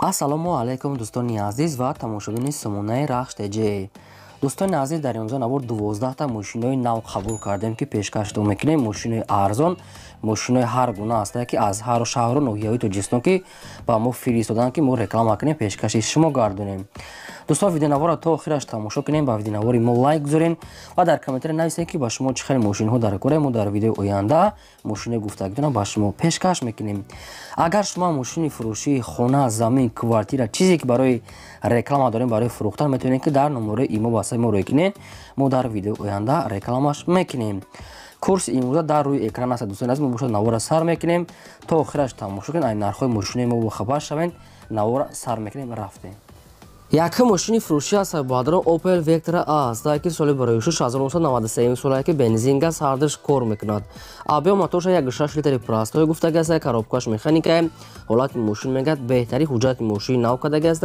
Ассалому алайкум, дӯстони азиз ва тамошобини сомонаи Рахш ТЖ. Дӯстони азиз, дар имрӯза навор 12 та мошинои нав қабул кардем, ки пешкаштон мекунем. Мошинои арзон, мошинои ҳар гуна ҳастанд, ки аз ҳар шаҳру ноҳияҳои Тоҷикистон ки ба мо фиристоданд, ки мо реклама кунем, пешкаши шумо гардонем. Дӯстон, видеонаворро то охираш тамошо кунем, ба видеонавори мо лайк гузорем ва дар комментария нависем, ки ба шумо чӣ хел мошинҳо дар кора. Мо дар видеои оянда мошинои гуфтагитона ба шумо пешкаш мекунем. Агар шумо мошини фурӯшии хона, замин, квартира, чизе ки барои реклама дорем, барои фурӯхтан, метавонед, ки дар номерои имо васаи мо рӯй кунед. Мо дар видеои оянда рекламаш мекунем. Курси имрӯза дар рӯи экран аст. Дӯстони азиз, мо бошад навора сар мекунем, то охираш тамошо кунед, ай нархҳои мошинои мо бохабар шавед. Навора сар мекунем, рафтем. Якум мошини фурӯшӣ аст, баъдро Opel Vectra A аст, ки соли барои 1993 солае, ки бензин, газ ҳардуш кор мекунад. Объём моторша 1,6 литри простой гуфтаги аст, коробкаш механика. Ҳолати мошин мегӯяд беҳтари, ҳуҷҷати мошини нав кардаги аст,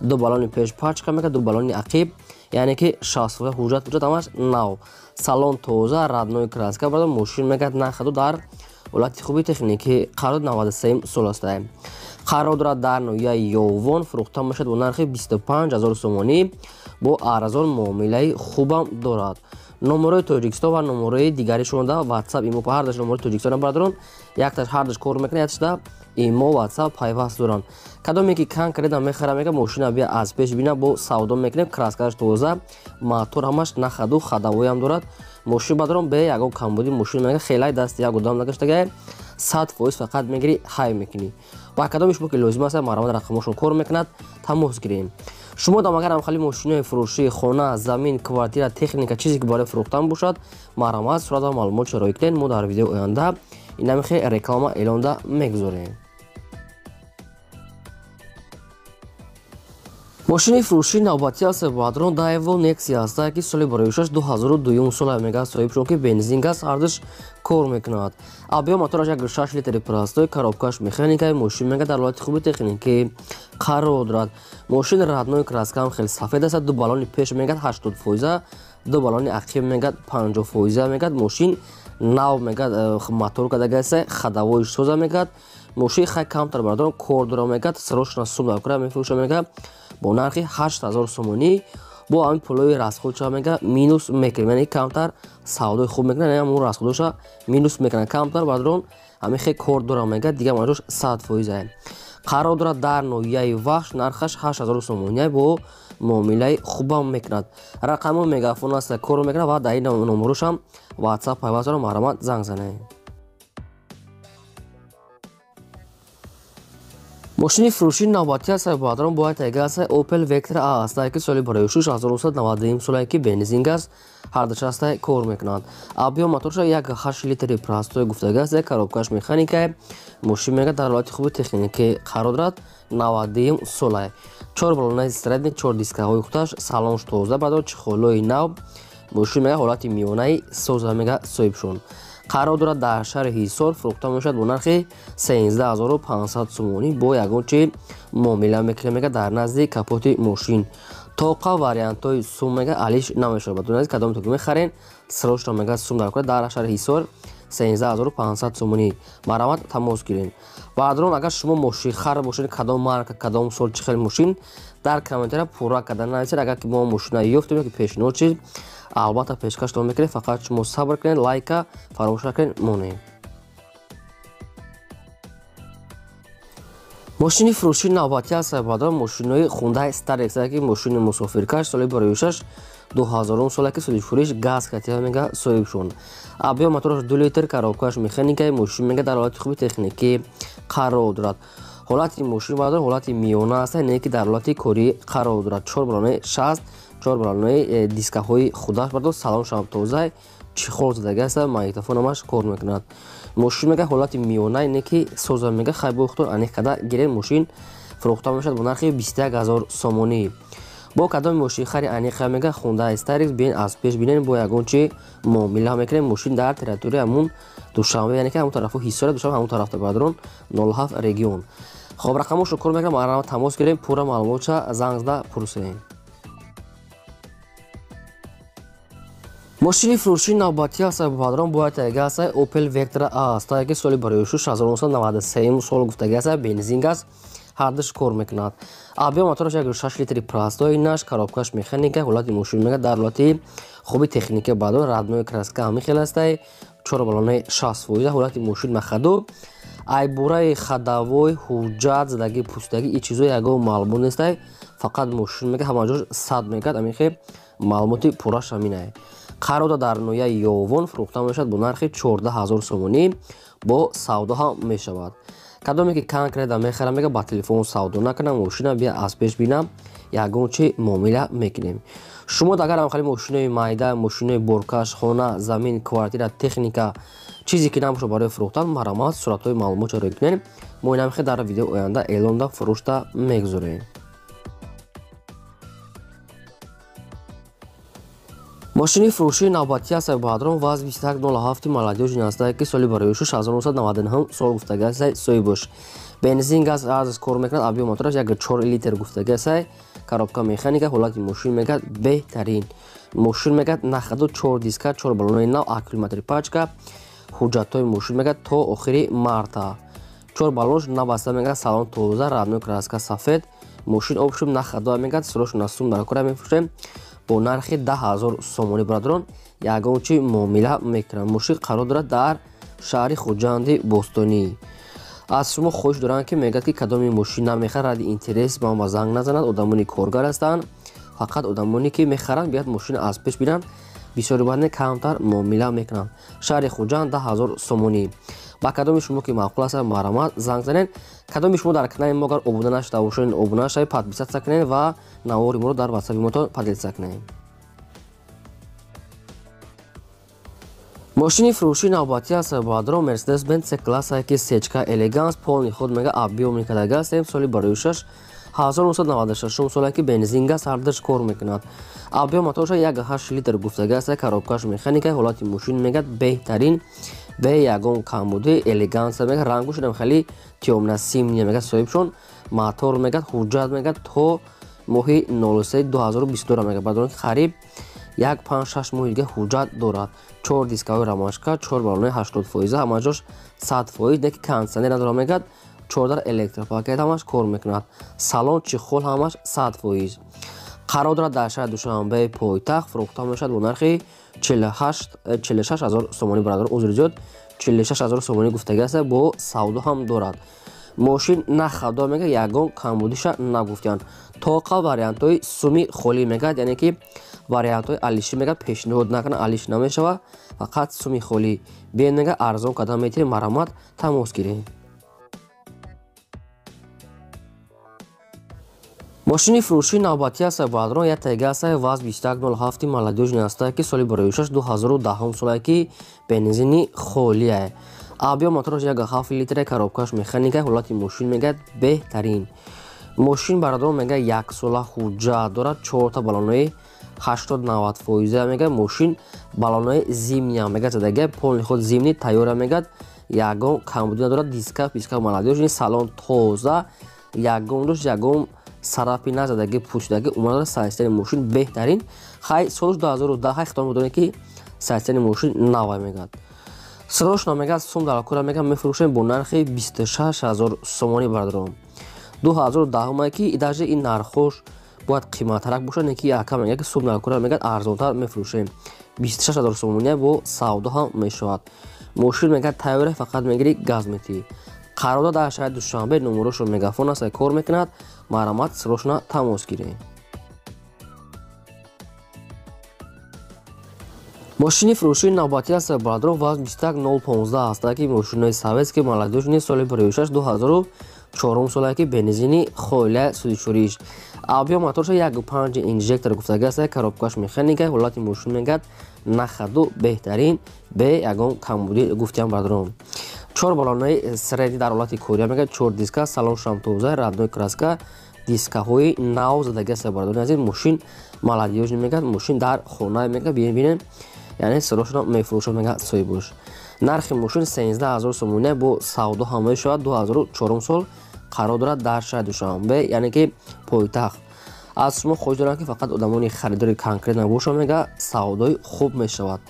ду баллони пеш пачка мегӯяд, ду баллони ақиб, яъне ки 60 ҳуҷҷат ҳамаш нав, салон тоза, родной краска барда. Мошин мегӯяд нахаду дар ҳолати хуби техникӣ қарор, 93 сол аст, қарор дорад дар ноҳияи Ёвон, фурӯхта мешавад бо нархи 25 0 сомонӣ, бо арзон муомилаи хубам дорад. Номерои Тоҷикистон ва номерои дигари шумо да WhatsApp, имо, ҳардаш номерои Тоҷикистон, бародарон, якташ ҳардаш кор мекунад, якташда имо, WhatsApp пайваст доранд. Кадоме ки конкретно мехара, мега мошина бия аз пеш бина, бо савдо мекунем. Краскаш тоза, мотор ҳамаш нахаду ходовойам дорад. Мошин, бародарон, бе ягон камбудӣ. Мошин мега хелай дасти як одам нагаштагай, 100% фақат мегирӣ, ҳай мекунӣ. Ба кадоми шумо ки лозим аст, марҳамат, рақамошон кор мекунад, тамос гирем. Шумо дам агар ҳамхали мошинои фурӯшии хона, замин, квартира, техника, чизе ки барои фурӯхтан бошад, марҳамат, сурат ва маълумот шароит кунед. Мо дар видеои оянда инамихе реклама эълонда мегузорем. Мошини фурӯшии навбатӣ аст, баъдрон Daewoo Nexia аст, ки соли бароишаш 2002 сола мега, соҳибшон ки бензин, газ ҳардуш кор мекунад. Объём мотораш 1,6 литри простой, коробкаш механика. Мошин мега дар ҳолати хуби техникӣ қарор дорад. Мошин родной краскаам хеле сафед аст, ду баллони пеш мегӯяд 80%, ду баллони ақиб мегӯяд 50% мегӯяд. Мошин нав мегӯяд, мотор кардагааст, ходовоиш соза мегӯяд. Мошин хай камтар, бародарон, кор дора мегӯяд, срочно сум дар кора мефурӯша мегӯяд бо нархи 8000 сомонӣ. Бо ҳамин пулои расходша мега минус мекунем, яъне камтар савдои хуб мекунад, яъне ҳамон расходоша минус мекунад камтар. Бародарон, ҳамин хе кор дора мегӯяд, дигар маҷош 100%. Қарор дорад дар ноҳияи Вахш, нархаш 8000 сомонӣ, бо муомилаи хубам мекунад. Рақамҳо мегафон аст, кор мекунад ва дар ин номерошам WhatsApp пайваст дорам, марҳамат, занг занед. Мошини фурӯшии навбатӣ аст, бародарон, бояд тайга аст, Opel Vectra A аст, ки соли барои 1993 солае, ки бензин, газ ҳардуш аст, кор мекунад. Объём моторша 1,8 литри простой гуфтага аст, коробкаш механика. Мошин мега дар ҳолати хуби техникӣ қарор дорад, 93 солае, чор баллонаи средний, чор дискаҳои худаш, салонш тоза, бародарон, чехолои нав. Мошин мега ҳолати миёнаи соза мега. Соҳибшон қарор дорад дар шаҳри Ҳисор, фурӯхта мешавад бо нархи 13 500 сомонӣ, бо ягон чи муомила мекунем мега. Дар назди капоти мошин тоқа вариантҳои сум мега алиш намешавад. Ба кадом то мехарен, срочно мега сум дар кора. Дар шаҳри Ҳисор 13 500 сомонӣ, марҳамат, тамос гирем. Баъдрон, агар шумо мошинхар бошед, кадом марка, кадом сол, чӣ хел мошин, дар комментария пурра карда нависед. Агар ки мо мошина ёфтем ки пешниҳод чиз, албатта пешкаштон мекунем, фақат шумо сабр кунед, лайка фаромӯш накунед, монем. Мошини фурӯшии навбатӣ аст, бародарон, мошинои Hyundai Starex, ки мошини мусофиркаш, соли бароишаш 2000 сола, ки соли фурӯш, газ катия мега. Соҳибшон объём мотораш 2 литр, коробкаш механика. Мошин мега дар ҳолати хуби техникӣ қарор дорад. Ҳолати мошин, бародарон, ҳолати миёна аст, не ки дар ҳолати корӣ қарор дорад. Чор баллонаи 60, чор баллонаи дискаҳои худаш, бародарон, салоншам тоза, чехол задаги аст, магнитофон ҳамаш кор мекунад. Мошин мега ҳолати миёна, не ки соза мега. Хай, бо худтон аниқ карда гиред. Мошин фурӯхта мешавад бо нархи 21 000 сомонӣ. Бо кадоми мошинхари аниқа мега Hyundai Starex, биен аз пеш бинен, бо ягон чи муомила мекунем. Мошин дар территорияи ҳамун Душанбе, яъне ки ҳамун тарафу Ҳисора, Душанбе ҳамун тарафта, бародарон, 07 регион. Хоб, рақамошро кор мекунам, марҳамат, тамос гирем, пурра маълумотша занг зада пурсем. Мошини фурӯшии навбатӣ аст, бародарон, бояд тайга аст, Opel Vectra A аст, ки соли барои 1993 сол гуфтаги аст, бензин, газ Ҳардуш кор мекунад. Объем мотораш 1.6 литри простой наш, коробкаш механика, ҳолати мошин мега дар ҳолати хуби техника баъдон родной краска ҳамин хел ҳастай. 4 баллонаи 60%, ҳолати мошин махаду. Айбораи ходовой, ҳуҷҷат, задагӣ, пустагӣ, и чизо ягон маълумот нестай. Фақат мошин мега ҳама ҷош 100 мегад, ҳамин хел маълумоти пурраш ҳаминае. Қарор дар ноҳияи Ёвон фурӯхта мешавад бо нархи 14 000 сомонӣ, бо савдо ҳам мешавад. Кадоме ки конкретно мехарам, мега ба телефон савдо накунам, мошина бия аз пеш бинам, ягон чи муомила мекунем. Шумо агар ҳамхели мошинои майда, мошинои боркаш, хона, замин, квартира, техника, чизе ки набошад барои фурӯхтан, марҳамат, суратҳои маълумотро рӯй кунед. Мо инамхел дар видеои оянда эълонда фурӯшта мегузорем. Мошини фурӯшии навбатӣ аст баъдрон ВАЗ 2107 молодёжный ҳастае, ки соли барои 1999 сол гуфтагӣ ҳастай соҳибош. Бензин, газ аз кор мекунад, объем мотораш 1.4 литр гуфтагӣ ҳастай, коробка механика, ҳолати мошин мегад беҳтарин. Мошин мегад на ходу, 4 диска, 4 баллонаи нав, аккумулятори пачка, ҳуҷҷатҳои мошин мегад то охири марта. 4 баллонш набаста мегад, салон тоза, родной краска сафед, мошин обшум на ходу мегад, срочно сум дар кора мефурӯшем бо нархи 10 000 сомонӣ бародарон, ягон чи муомила мекунанд. Мошин қарор дорад дар шаҳри Хуҷанди бостонӣ. Аз шумо хоҳиш доранд, ки мегӯяд, ки кадоми мошин намехарад, ради интерес ба ма занг назанад. Одамони коргар ҳастанд, фақат одамоне ки мехаранд, биёяд мошина аз пеш бинанд, бисёри баъд камтар муомила мекунанд. Шаҳри Хуҷанд, 10 000 сомонӣ. Ба кадоми шумо ки маъқул аст, марҳамат, занг занед. Кадоми шумо дар канали мо агар обуна нашуда бошед, обуна шавед, подписаться кунед ва навори моро дар ватсапи мотон поделиться кунед. Мошини фурӯшии навбатӣ аст баъдро Мерседес Бенц С классае, ки сечка элеганс, полный ход мега, объёмный кадаги ҳастем, соли барои 1996 соле, ки бензин, газ ҳардуш кор мекунад. Объем моторша 1.8 литр гуфтаги аст, коробкаш механика, ҳолати мошин мегад беҳтарин, бе ягон камбуди, элеганса мегад, рангушам хеле тёмно-синий мегад соҳибшон. Мотор мегад, ҳуҷҷат мегад то моҳи 03 2022 мегад, баъдон ки қариб як панҷ шаш моҳи дига ҳуҷҷат дорад. Чор дискаҳои ромашка, чор баллонаи 80%, ҳама ҷош 100%, не ки кондитсионер надорад мегад, чордар электропакет ҳамаш кор мекунад, салон, чехол ҳамаш 100%. Қарор дорад дар шаҳри Душанбе пойтахт, фурӯхта мешавад бо нархи 46 000 сомонӣ бародар, узри зиёд, 46 000 сомонӣ гуфтагӣ аст, бо савдо ҳам дорад. Мошин на ходу мега, ягон камбудиша нагуфтиянд, тоқа вариантҳои суми холӣ мегӯяд, яъне ки вариантҳои алишӣ мегӯяд пешниҳод накунад, алиш намешавад, фақат суми холӣ. Биёед, мега арзон кардан метавонед, марҳамат, тамос гиред. Мошини фурӯшии навбатӣ аст баъдрон як тега аст ВАЗ 2107 молодёжный ҳастае, ки соли барои 2010 солае, ки бензини холие. Объем мотораш 1.7 литре, коробкаш механика, ҳолати мошин мегӯяд беҳтарин. Мошин бародарон мегӯяд яксола ҳуҷҷат дорад, чорта баллонои 80-90 фоиза мегӯяд, мошин баллонои зимния мегӯяд задагия, полный ход зимний тайёра мегӯяд, ягон камбудӣ надорад, диска писка молодёжный, салон тоза, ягон дошт, ягон сарафи назадаги, пӯшидаги умр. Состояние мошин беҳтарин. Хай, солш 2010, хай, хитон медонед, ки состояние мошин навай мегӯяд. Срочно мегӯяд сум дар кора мегӯяд, мефурӯшем бо нархи 26 000 сомонӣ бародарон. 2010 ки даже ин нархош бояд қиматтарак бошад, не ки яка мегӯяд, ки сум дар кора мегӯяд, арзонтар мефурӯшем. 26 000 сомонӣ, бо савдо ҳам мешавад. Мошин мегӯяд тайёра, фақат мегирӣ, газ метиҳӣ. Қарордод дар шаҳри Душанбе, номерошон мегафон аст, кор мекунад, марҳамат, срочно тамос гиред. Мошини фурӯшии навбатӣ аст бародарон ВАЗ 21015 аст, ки мошинои советский молодёжный, соли барои 2004 солае, ки бензини хоила судишуриш. Объем моторша 1.5 инжектор гуфтагӣ аст, коробкаш механика, ҳолати мошин мегӯяд на ходу беҳтарин, бе ягон камбудӣ гуфтиям бародарон. Чор баллонаи средний дар ҳолати кория мегӯяд, чор диска, салоншам тоза, родной краска, дискаҳои нав задагӣ аст бародарони азиз. Мошин молодёжный мегӯяд, мошин дар хона мегӯяд, бинем, бинем, яъне срочно мефурӯшад мегӯяд соҳибош. Нархи мошин 13 000 сомонӣ, бо савдо ҳам мешавад. 2004 сол, қарор дорад дар шаҳри Душанбе, яъне ки пойтахт. Аз шумо хоҳиш дорам, ки фақат одамони харидори конкретно бошад, мега савдои хуб мешавад.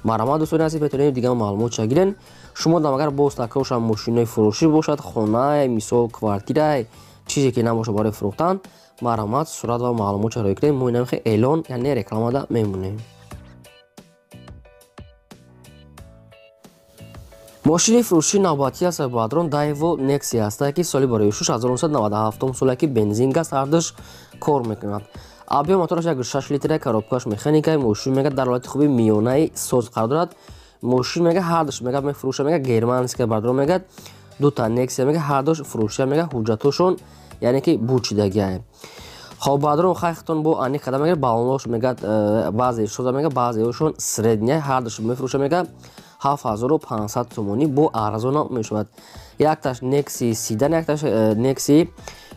Марҳамат, дӯстони азиз, метавонед дигар маълумотша гирен. Шумо дам агар боз такроршам мошинои фурӯшӣ бошад, хонае, мисол, квартирае, Чизе ки набошад барои фурӯхтан, марҳамат сурат ва маълумотша рӯй кунед. Мо инамихе эълон, яъне рекламада мемонем. Мошини фурӯшии навбатӣ аст бародарон Daewoo Nexia ҳастае, ки соли барои 1997 соле ки бензин газ ҳардуш кор мекунад. Объем мотораш 1.6 литра, коробкаш механика, мошин мега дар ҳолати хуби миёнаи соз қарор дорад. Мошин мега ҳардуш мега мефурӯша мега германская бародарон мега дута Nexia мега ҳардуш фурӯша мега ҳуҷҷатошон яъне ки бучидагиа. Хоб бародарон хайхтон бо ани қадам мега баллонош мега баъзе шоза мега баъзеошон средняя ҳардуш мефурӯша мега 7500 сомонӣ бо арзона мешавад. Якташ Nexia седан, якташ Nexia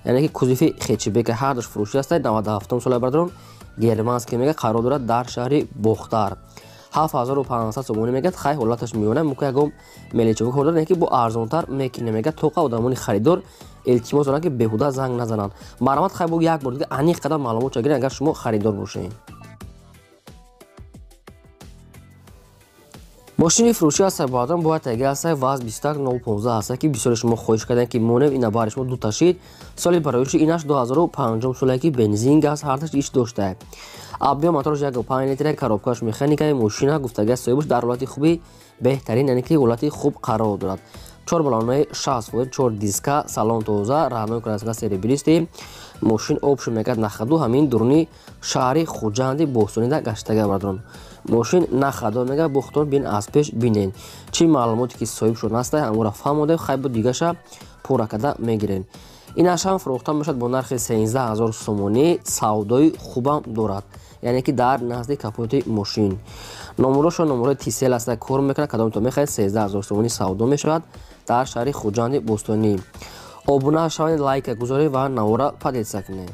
яъне ки кузови хэтчбек ҳардуш фурӯшӣ ҳастад. 97 сола бародарон германский мега қарор дорад дар шаҳри Бохтар. 7500 сомонӣ мегӯяд. Хай ҳолаташ миёна мука ягон мелечовӣ кор дорад, ки бо арзонтар мекунем мегӯяд. Тоқа одамони харидор илтимос доранд, ки беҳуда занг назананд. Марҳамат хай бо як бор дига аниқ қадар маълумот гиред, агар шумо харидор бошед. Мошини фурӯшӣ ҳаст бародарон бояд таги ҳаст ВАЗ 21015 ҳаст, ки бисёре шумо хоҳиш карданд, ки монем ина бари шумо дута шид. Соли бароиши инаш 2005 соле ки бензин газ ҳардаш иш дошта. Объем мотораш 1.5 литра, коробкаш механикаи, мошина гуфтага соҳибаш дар ҳолати хуби беҳтарин, яъне ки ҳолати хуб қарор дорад. 4 баллонаи 60%, 4 диска, салон тоза, раҳнои краска серебристый. Мошин обшо мегӯяд нахаду ҳамин дуруни шаҳри Хуҷанди бостонида гаштага бародарон. Мошин нахадо мегӯяд, бухтон бин аз пеш бинен. Чӣ маълумоте ки соҳиб шуд ҳаста, ҳамонро фаҳмодем, хай бо дигаша пурра карда мегирем. Инаш ҳам фурӯхта мешавад бо нархи 13000 сомонӣ, савдои хубам дорад, яъне ки дар назди капоти мошин. Номерошон номерои Тисел аст, кор мекунад, кадомтон мехоҳед 13000 сомонӣ савдо мешавад дар шаҳри Хуҷанди бостонӣ. Обуна шавед, лайка гузоред ва навора поделиться кунед.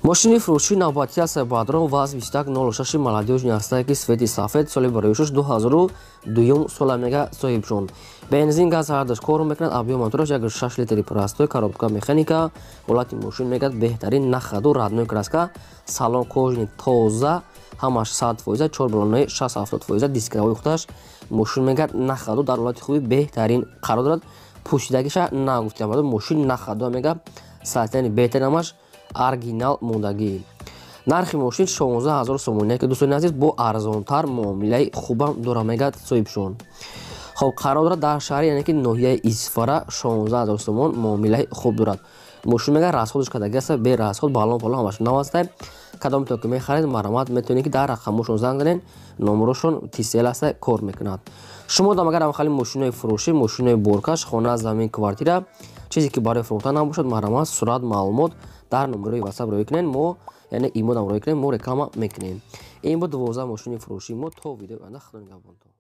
Мошини фурӯшии навбатӣ аст бародарон ВАЗ 2106 молодёжный ҳастае, ки свети сафед, соли бароишаш 2002 сола мега соҳибшон. Бензин газ ҳардаш кор мекунад, объем мотораш 1.6 литри простой, коробка механика, ҳолати мошин мегӯяд беҳтарин, нахаду родной краска, салон кожаный тоза, ҳамаш 100%, 4 баллонаи 60-70%, дискаҳои худаш мошин мегӯяд нахаду дар ҳолати хуби беҳтарин қарор дорад. Пӯшидагиша нагуфтам, мошин нахаду мегӯяд сатяни беҳтарин, ҳамаш оригинал мондагӣ. Нархи мошин 16000 сомонӣ, ки дӯстони азиз бо арзонтар муомилаи хубам дора мегӯяд соҳибшон. Хоб қарор дорад дар шаҳри яъне ки ноҳияи Исфара 16000 сомон муомилаи хуб дорад. Мошин мегӯяд расходш кардагӣ аст, бе расход, баллон фалон ҳамаш нав аст. Кадом то ки мехаред, марҳамат метавонед ки дар рақамошон занг занед, номерошон Тисел аст, кор мекунад. Шумо дам агар ҳамхали мошинои фурӯшӣ, мошинои боркаш, хона, замин, квартира, чизе ки барои фурӯхтан набошад, марҳамат сурат, маълумот дар номерои WhatsApp рӯй кунед, мо яъне имодам рӯй кунед, мо реклама мекунем. Ин буд 12 мошини фурӯшии мо. То видеои оянда, Худо нигаҳбонтон.